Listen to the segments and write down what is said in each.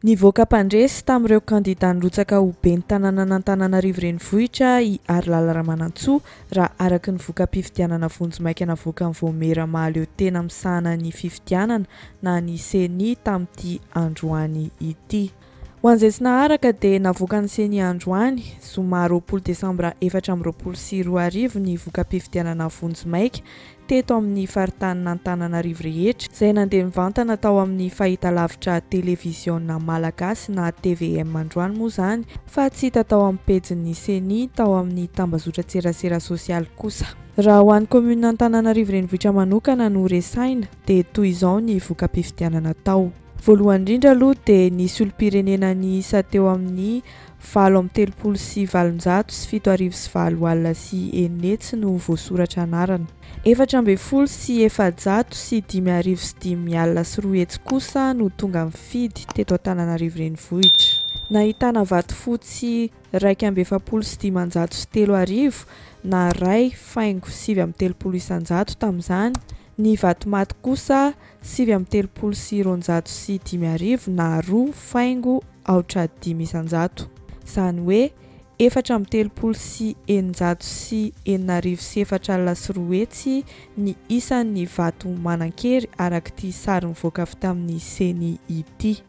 Nivoaka mpandresy tamin'ireo kandidà nirotsaka ho ben'ny tanànan'Antananarivo Renivohitra i Harilala Ramanantsoa raha araka ny voka-pifidianana vonjimaika navoakan'ny Vaomiera mahaleo tena misahana ny fifidianana na ny Ceni tamin'ity androany ity. Ho an'izay tsy naharaka dia navoakan'ny Ceni androany, zoma 20 desambra 2024 ny voka-pifidianana vonjimaika teto amin'ny faritanin'Antananarivo rehetra, izay nandeha mivantana tao amin'ny fahitalavitra Televiziona Malagasy na tvm androany moa izany fa tsy hita tao amin'ny pejin'ny Ceni tao amin'ny tambazotran-tserasera sosialy kosa. Raha ho an'ny kaominina Antananarivo Renivohitra manokana no resahina dia toy izao ny voka-pifidianana tao. Voalohany indrindra aloha dia nisy olom-pirenena niisa teo amin'ny 68,78 070 no voasoratra anarana. 214 005 kosa no tonga nifidy teto Antananarivo Renivohitra. Nahitana vato fotsy 541 300 na 1,39% tamin'izany, ny vato maty kosa 239 005 na 2,05%. Izany hoe 634 606 200 ny isan'ny vato manan-kery araka ity sary nivoaka avy tamin'ny Ceni ity.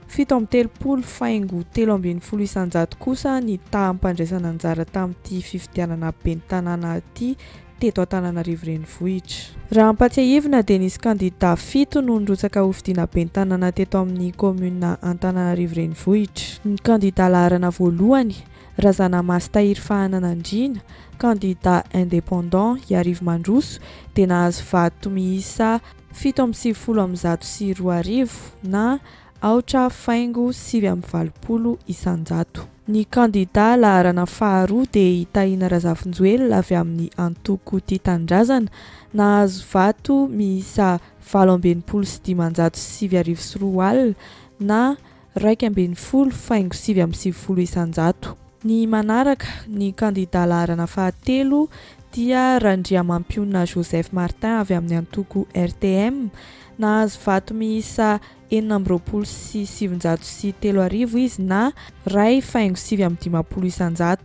37,13% kosa ny taham-pandraisana anjara tamin'ity fifidianana ben'ny tanàna ity teto Antananarivo Renivohitra. Raha ampatsiahivina dia nisy kandidà fito no nirotsaka hofidiana ben'ny tanàna teto amin'ny kaominina Antananarivo Renivohitra. Ny kandidà laharana voalohany, Razanamasy Tahiry Fahananandriana, kandidà indépendant Iarivo Mandroso, dia nahazo vato miisa 297 na 8,89%. Ny kandidà laharana faharoa dia i Tahina Razafinjoelina avy amin'ny antoko Tia Tanindrazana, nahazo vato miisa 268 002 na 11,99%. Ny manaraka, ny kandidà laharana fahatelo dia Randriamampionona Joseph Martin avy amin'ny antoko RTM, nahazo vato miisa 926 026 izy na 1,59%.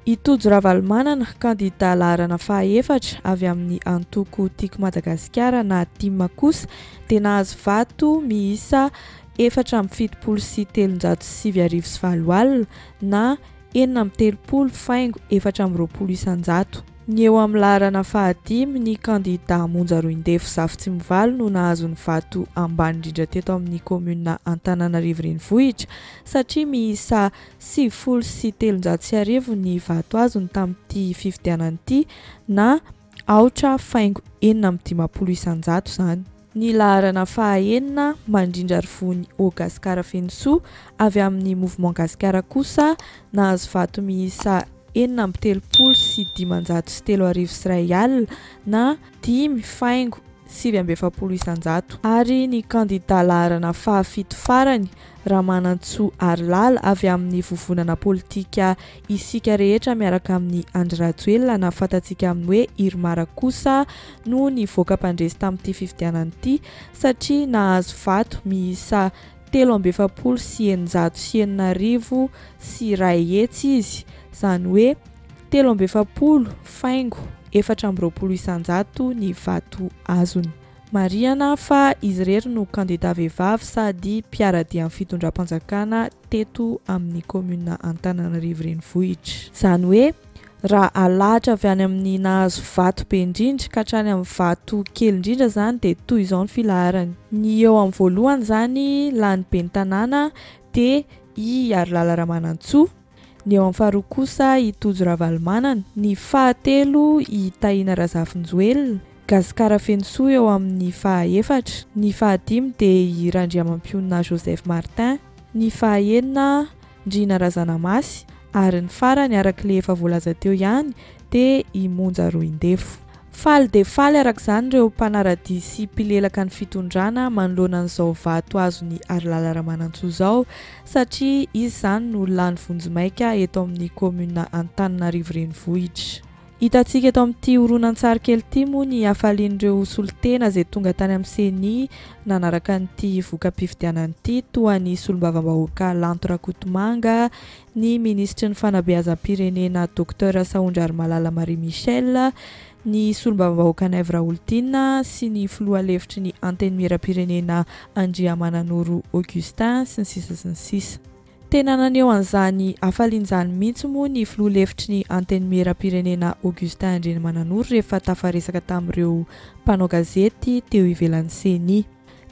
I Tojo Ravalomanana, kandidà laharana fahaefatra avy amin'ny antoko Tiako Madagasikara na TIM kosa dia nahazo vato miisa 374 009 na 36,24%. Ny eo amin'ny laharana fahadimy, ny kandidà Monja Roindefo Zafitsimivalo no nahazo ny vato ambany indrindra teto amin'ny kaominina Antananarivo Renivohitra satria miisa 390 ny vato azony tamin'ity fifidianana ity na 8,56% izany. Ny laharana fahaenina, Mandrindra Rivony Haut Gasikara Fenosoa avy amin'ny Mouvement Gasikara kosa nahazo vato miisa 336 003 na 5,49%. Ary ny kandidà laharana fahafito farany, Ramanantsoa Harilala avy amin'ny vovonana politika Isika Rehetra miaraka amin'i Andry Rajoelina na fantatsika amin'ny hoe Irmar kosa no nivoaka mpandresy tamin'ity fifidianana ity satria nahazo vato miisa 643 006 izy, izany hoe 43,24% ny vato azony. Marihana fa izy irery no kandidà vehivavy sady mpiara-dia amin'ny fitondram-panjakana teto amin'ny kaominina Antananarivo Renivohitra. Izany hoe raha alahatra avy any amin'ny nahazo vato be indrindra ka hatrany amin'ny vato kely indrindra izany dia toy izao ny filaharany. Ny eo amin'ny voalohany izany lany ben'ny tanàna dia i Harilala Ramanantsoa, ny eo amin'ny faharoa kosa i Tojo Ravalomanana, ny fahatelo i Tahina Razafinjoelina, Gasikara Fenosoa eo amin'ny fahaefatra, ny fahadimy dia i Randriamampionona Joseph Martin, ny fahaenina Ndriana Razanamasy ary ny farany araka ilay efa voalaza teo ihany dia i Monja Roindefo. Faly dia faly araka izany ireo mpanara-dia sy mpilelaka ny fitondrana manoloana an'izao vato azon'i Harilala Ramanantsoa izao satria izy izany no lany vonjimaika eto amin'ny kaominina Antananarivo Renivohitra. Hitantsika eto amin'ity horonantsary kely ity moa ny hafalian'ireo solontena izay tonga tany amin'ny Ceni nanaraka an'ity voka-pifidianana ity toa ny solombavambahoaka Lanto Rakotomanga, ny minisitry ny fanabeazam-pirenena Docteur Sahondrarimalala Marie Michelle, ny solombavambahoaka Naivo Raholdina sy ny filoha lefitry ny Antenimierampirenena Andriamananoro Augustin sy ny sisa sy ny sisa. Tena naneho an'izany hafaliana izany mihitsy moa ny filoha lefitry ny Antenimierampirenena Augustin Andriamananoro rehefa tafaresaka tamin'ireo mpanao gazety teo ivelan'ny Ceni.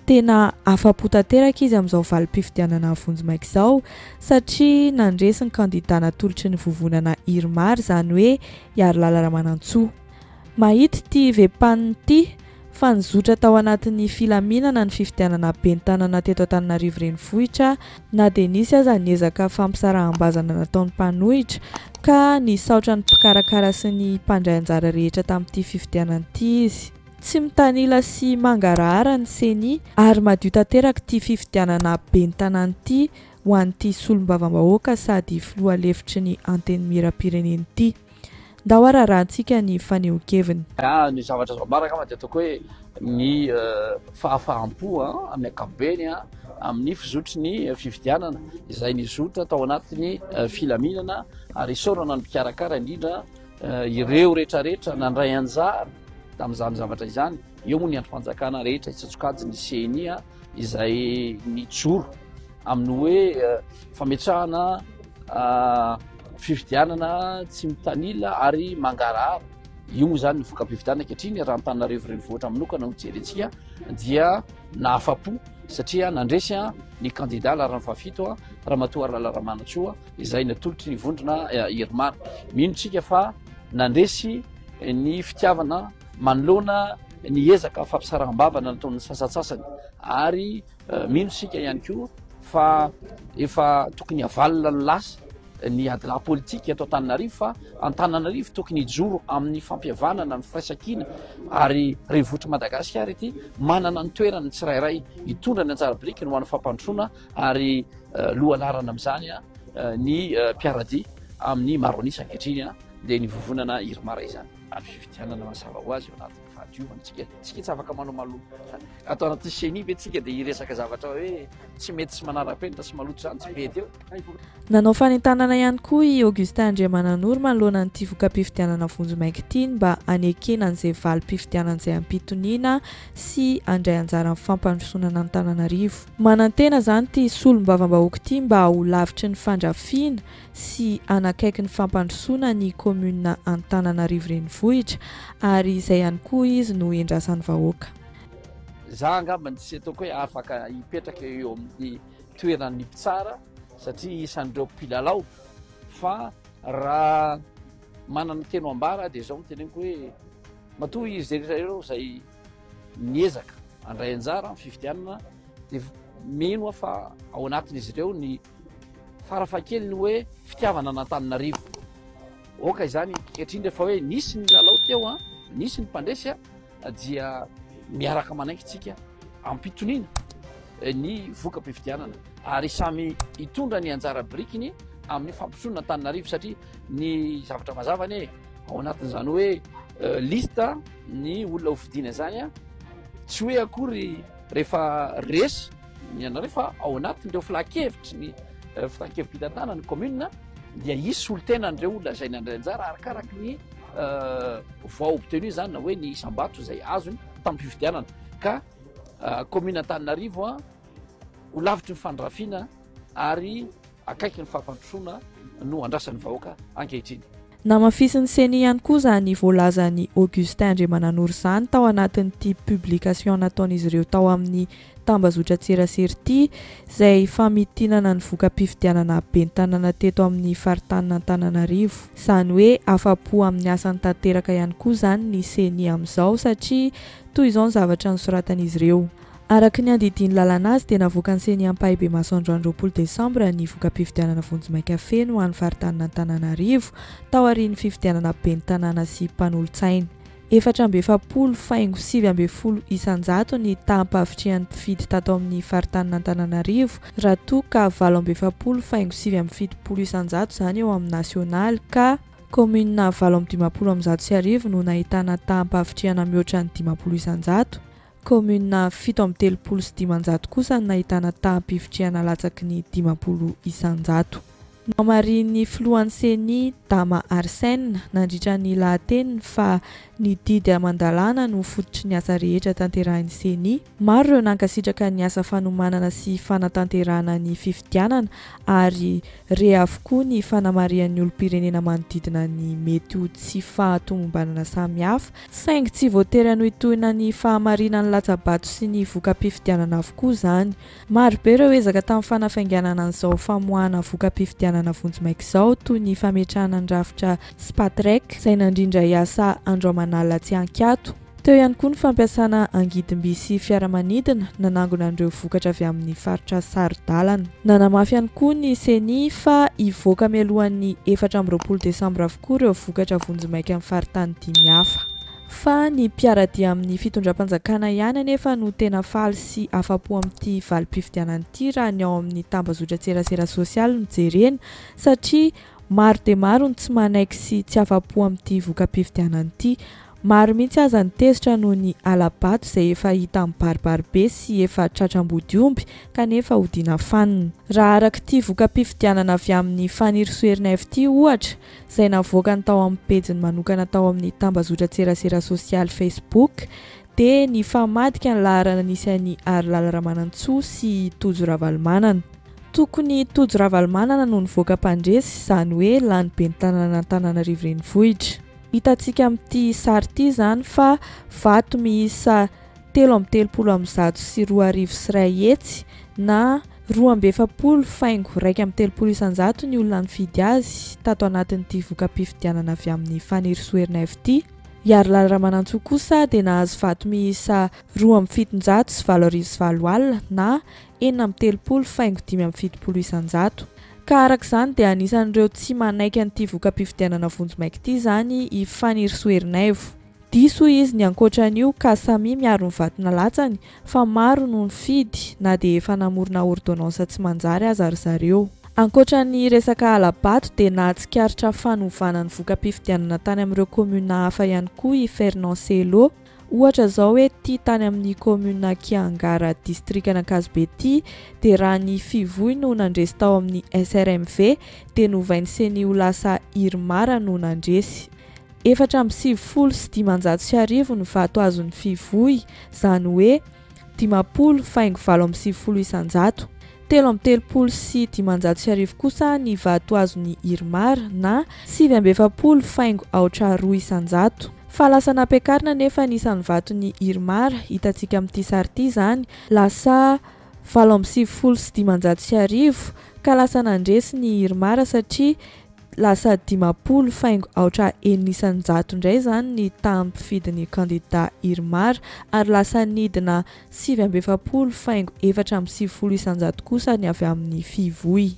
Tena afa-po tanteraka izy amin'izao valim-pifidianana vonjimaika izao satria nandresy ny kandida natolotry ny vovonana Irmar, izany hoe Iharilala Ramanantsoa. Mahita ity Vepan ity fa nizotra tao anatin'ny filaminana ny fifidianana ben'ny tanana teto Antananarivo Renivohitra na dia nisy aza ny ezaka fampisaraham-bazana nataon'ny mpanohitra ka nisaotra ny mpikarakara sy ny mpandray anjara rehetra tamin'ity fifidianana ity izy. Tsy mitanila sy mangarahara ny Ceni ary madio tanteraka ity fifidianana ben'ny tanàna ity ho an'ity solombavambahoaka sady filoha lefitry ny Antenimierampirenena ity. Ndao ararahantsika ny fanehoan-keviny. Ny zavatra azo ambara angamba dia ataoko hoe ny fahafaham-po amin'ny ankapobeny amin'ny fizotry ny fifidianana izay nizotra tao anatin'ny filaminana ary isaorana ny mpikarakara indrindra ireo rehetrarehetra nandray anjara tamin'izany zavatra izany. Eo moa ny andrim-panjakana rehetra isan-tsokajiny CENI izay nijoro amin'ny hoe fametrahana fifidianana tsy mitanila ary mangarahara. Io moa izany ny voka-pifidianana ankehitriny, raha Antananarivo renivohitra manokana no jerentsika dia nahafa-po satria nandresy ny kandida laharana fahafito Ramatoa Lala Ramanantsoa izay natolotry ny vondrona Irmar. Mino tsika fa nandresy ny fitiavana manoloana ny ezaka fampisaraham-bavana nataon'ny sasantsasany ary Mino isika ihany koa fa efa tokony havalona ny lasa ny adilahy politika eto Antananarivo fa Antananarivo tokony hijoro amin'ny fampihavanana ny firaisankina ary renivohitr'i Madagasikara ity manana ny toerany ny tsirairay hitondra ny anjara birikiny ho an'ny fampandrosoana ary lohalarana amin'izany ny mpiaradia amin'ny maro an'isa ankehitriny dia ny vovonana Irmar izany ary fifidianana mazava ho azy eo anatin'ny fahadiovana tsika tsika tsy afaka manao maloto Ato anatin'ny ceni ve tsika dia hiresaka zavatra hoe tsy mety sy manara-penitra sy maloto izany tsy mety eo. Nanao fanentanana ihany koa i Augustin Andriamananoro manoloana an'ity voka-pifidianana vonjimaika ity ny mba hanekena an'izay valim-pifidianana izay am-pitoniana sy handray anjara amin'ny fampandrosoana an'Antananarivo. Manantena izany ity solombavambahoaka ity mba ho lavitry ny fandrafiana sy hanakaiky ny fampandrosoana ny kaominina Antananarivo Renivohitra ary izay ihany koa izy no endrasan'ny vahoaka. Za angambany tsy ataoko hoe afaka hipetraka eo amin'ny toeran'ny mpitsara satria isan'ireo mpilalao fa raha manana teny ho ambara dia izao no teneniko hoe matoa izy rehetra ireo izay niezaka handray anjara amin'ny fifidianana dia mino aho fa ao anatin'izy ireo ny Farafahakeliny hoe fitiavana an'Antananarivo. Aoka izany, ankehitriny rehefa hoe nisy ny lalao teo an, nisy ny mpandresy an, dia miaraka manaiky tsika ampitoniana ny voka-pifidianana ary samy hitondra ny anjara birikiny amin'ny fampandrosoana Antananarivo satria ny zavatra mazava anie ao anatin'izany hoe euh, liste ny olona hofidiana izany an, tsy hoe akory rehefa resy Ny anareo fa ao anatin'ireo filan-kevitry ny eh, filan-kevi-pitantanana ny commune dia hisy solontena an'ireo olona izay nandray anjara arakaraky ny eh, voix obtenu zany na hoe ny isam-bato izay azony tamin'ny fifidianana ka eh, commune Antananarivo a ho lavitry ny fandrafiana ary akaiky ny fampandrosoana no andrasan'ny vahoaka ankehitriny. Namafisin'ny Ceni ihany koa izany voalazan'i Augustin Andriamananoro izany tao anatin'ity publication nataon'izy ireo tao amin'ny tambazotran-tserasera ity, izay famintinana ny voka-pifidianana ben'ny tanàna teto amin'ny faritanin'Antananarivo. Izany hoe afa-po amin'ny asany tanteraka ihany koa izany ny Ceni amin'izao satria toy izao ny zavatra nosoratan'izy ireo. Araka ny andidian'ny lalàna azy dia navoakan'ny Ceni ampahibemaso androany 20 desambra ny voka-pifidianana vonjimaika feno ho an'ny faritanin'Antananarivo taorian'ny fifidianana ben'ny tanàna sy mpanolotsaina. 44.19% ny taham-pahavitrihan'ny mpifidy tato amin'ny faritanin'Antananarivo raha toa ka 48.79% izany eo amin'ny nasionaly ka. Kaominina 1158 no nahitana taham-pahavitrihana mihoatra ny 50%. Kaominina 537 kosa no nahitana taham-pivitrihana latsaky ny 50%. Nomarihin'ny filohan'ny Ceni, Dama Arsène, nandritra ny lahateniny fa ny didy aman-dalàna no fototry ny asa rehetra tanterahin'ny Ceni. Maro ireo nankasitraka ny asa fanomanana sy fanatanterahana ny fifidianana ary re avokoa ny fanamarihan'ny olom-pirenena manodidina ny mety ho tsy fahatomombanana samihafa, saingy tsy voatery hanohitohina ny fahamarinan'ny latsa-bato sy ny voka-pifidianana avokoa izany. Marobe ireo ezaka tamin'ny fanafainganana an'izao famoahana voka-pifidianana vonjimaika izao toy ny fametrahana ny rafitra Spatrec izay nandrindra hiasa andro aman'alina tsy an-kiato. Teo ihany koa ny fampiasana angidim-by sy fiaramanidina nanangona an'ireo vokatra avy amin'ny faritra saro-dalana. Nanamafy ihany koa ny Ceni fa hivoaka mialohan'ny 24 desambra avokoa ireo vokatra vonjimaika amin'ny faritany dimy hafa. Fa ny mpiara-dia amin'ny fitondram-panjakana ihany anefa no tena faly sy afa-po amin'ity valim-pifidianana ity raha ny ao amin'ny tambazotran-tserasera sosialy no jerena satria maro dia maro ny tsy manaiky sy tsy afa-po amin'ity voka-pifidianana ity. Maro mihitsy aza ny tezitra noho ny hala-bato izay efa hita mibaribary be sy efa tratra ambodiomby kanefa hodiana fanina. Raha araka ity voka-pifidianana avy amin'ny Fanirisoa Ernaivo ity ohatra, izay navoakany tao amin'ny pejiny manokana tao amin'ny tambazotran-tserasera sosialy Facebook, dia nifamadika ny laharana nisy an'i Harilala Ramanantsoa sy i Tojo Ravalomanana. Tokony i Tojo Ravalomanana no nivoaka mpandresy, izany hoe lany ben'ny tanànan'Antananarivo Renivohitra. Hitantsika amin'ity sary ity izany fa vato miisa 2133 na 42.31% ny olona nifidy azy tato anatin'ity voka-pifidianana avy amin'ny Fanirisoa Ernaivo ity. I Harilala Ramanantsoa kosa dia nahazo vato miisa 872.08 na 36.75%. Ka araka izany dia anisan'ireo tsy manaiky an'ity voka-pifidianana vonjimaika ity izany i Fanirisoa Ernaivo. Diso hoy izy ny ankoatra an'io ka samia miaro ny vato nalatsany fa maro no nifidy na dia efa namorona ordonnance tsy manjary aza ry zareo. Ankoatra ny resaka hala-bato dia nahatsikaritra fanovana ny voka-pifidianana tany amin'ireo commune hafa ihany koa i Fernand Cello. Ohatra izao hoe ity tany amin'ny commune Kiangara distrikan'Ankazobe ity dia raha ny Fivoy no nandresy tao amin'ny SRMV dia novain'ny Ceni ho lasa Irmar no nandresy. 1594 ny vato azon'ny Fivoy, izany hoe 50,98 isan-jato. 1533 kosa ny vato azon'ny Irmar na 49,02 isan-jato. Fa lasa nampiakarina anefa ny isan'ny vaton'ny Irmar, hitantsika amin'ity sary ity izany, lasa 1598 ka lasa nandresy ny Irmar satria Lasa 50.06 isan-jato indray izany ny tahan'ny mpifidy ny kandidà Irmar ary lasa nidina 49.94 isan-jato kosa ny avy amin'ny Fivoy.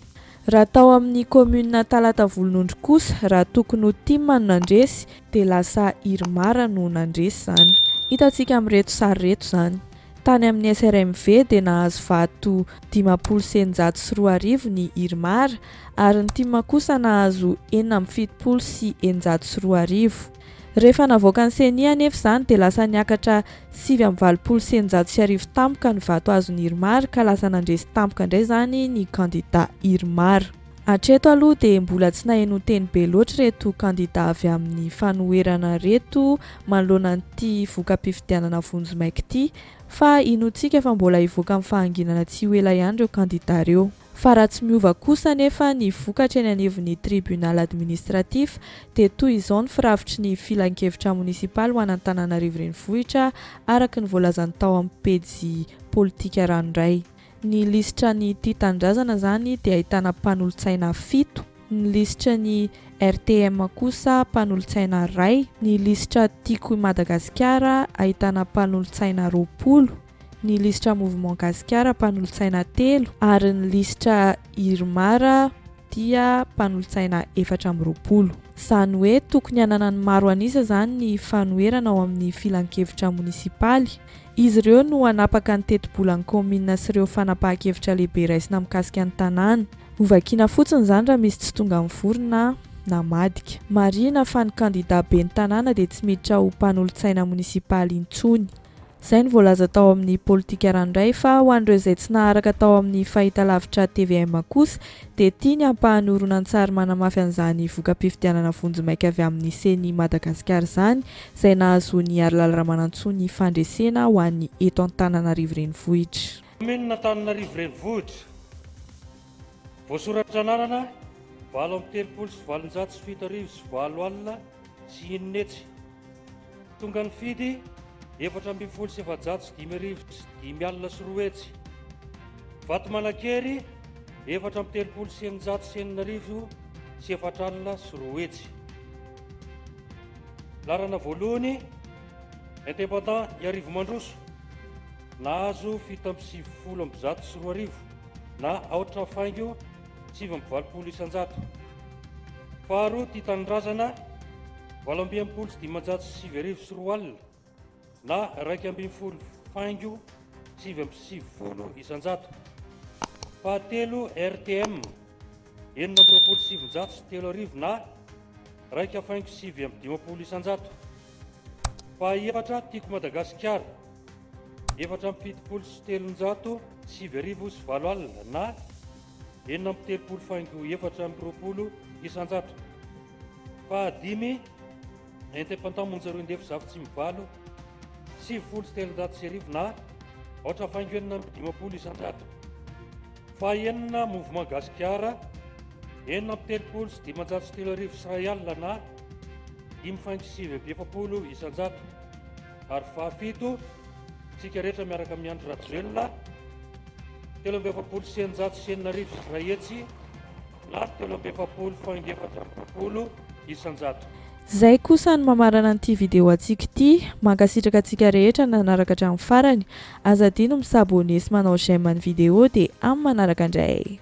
Raha tao amin'ny kaominina Talata Volonondry kosa, raha tokony ho tim no nandresy dia lasa Irmar no nandresy izany. Hitantsika amin'ireto sary ireto izany. Tany amin'ny SRMV dia nahazo vato 2650 ny Irmar ary ny tim kosa nahazo 2676. Rehefa navoakan'ny Ceni anefa izany dia lasa niakatra 1689 tampoka ny vato azon'ny Irmar ka lasa nandresy tampoka indray izany ny kandida Irmar. Hatreto aloha dia mbola tsy nahenoan-teny be loatra ireto kandida avy amin'ny fanoherana ireto manoloana an'ity voka-pifidianana vonjimaika ity fa inoantsika fa mbola hivoaka amin'ny fahanginana tsy ho ela ihany ireo kandida ireo. Fa raha tsy miova kosa anefa ny vokatra eny anivon'ny tribunal administratif dia toy izao ny firafitry ny filankevitra monisipaly ho an'Antananarivo Renivohitra araka ny voalazan'ny tao amin'ny pejy politika ranoray. Ny lisitra ny Tia Tanindrazana izany dia ahitana mpanolotsaina fito, ny lisitra ny RTM kosa mpanolotsaina iray, ny lisitra Tiako i Madagasikara ahitana mpanolotsaina 20, ny lisitra Mouvement Gasikara mpanolotsaina telo ary ny lisitra Irmar dia mpanolotsaina 24. Izany hoe tokony hananan'ny maro an'isa izany ny fanoherana ao amin'ny filankevitra monisipaly. Izy ireo no hanapaka ny tetibolan'ny kaominina sy ireo fanapahan-kevitra lehibe raisina mikasika ny tanàna. Hovakiana fotsiny izany raha misy tsy tonga mivory na namadika. Marihina fa ny kandida ben'ny tanàna dia tsy miditra ho mpanolotsaina monisipaly intsony. Izay no voalaza tao amin'ny Politika ranoray fa ho an'ireo izay tsy naharaka tao amin'ny fahitalavitra tvm kosa dia tia ny ampahan'ny horonantsary manamafy an'izany voka-pifidianana vonjimaika avy amin'ny Ceni Madagasikara izany izay nahazoan'i Harilala Ramanantsoa ny fandresena ho an'ny eto Antananarivo Renivohitra. Kaominina Antananarivo Renivohitra. Voasoratra anarana, 1838 80. Tonga nifidy, 1414 505. Vato Manankery, 634 604. Laharana voalohany, Indépendant Iarivo Mandroso, nahazo 297 na 8.89%. Faharoa, Tia Tanindrazana, 568 902 na 11.99%. Fahatelo, RTM, 926 902 na 1.59%. Fahaefatra, Tiako Madagasikara, 374 908 na 36.24%. Fahadimy, Indépendant Monja Roindefo Zafitsimivalo, 190 na 8.56%. Fahenina, Mouvement Gasikara, 336 503 na 5.49%. Ary fahafito, Tsika Rehetra Miaraka amin'i Andry Rajoelina, 643 604 na 43.24%. Zay kosa no mamarana an'ity vidéo antsika ity. Mankasitraka antsika rehetra nanaraka hatramin'ny farany. Aza adino mi-s'abonner sy manao j'aime ny vidéo dia amin'ny manaraka indray.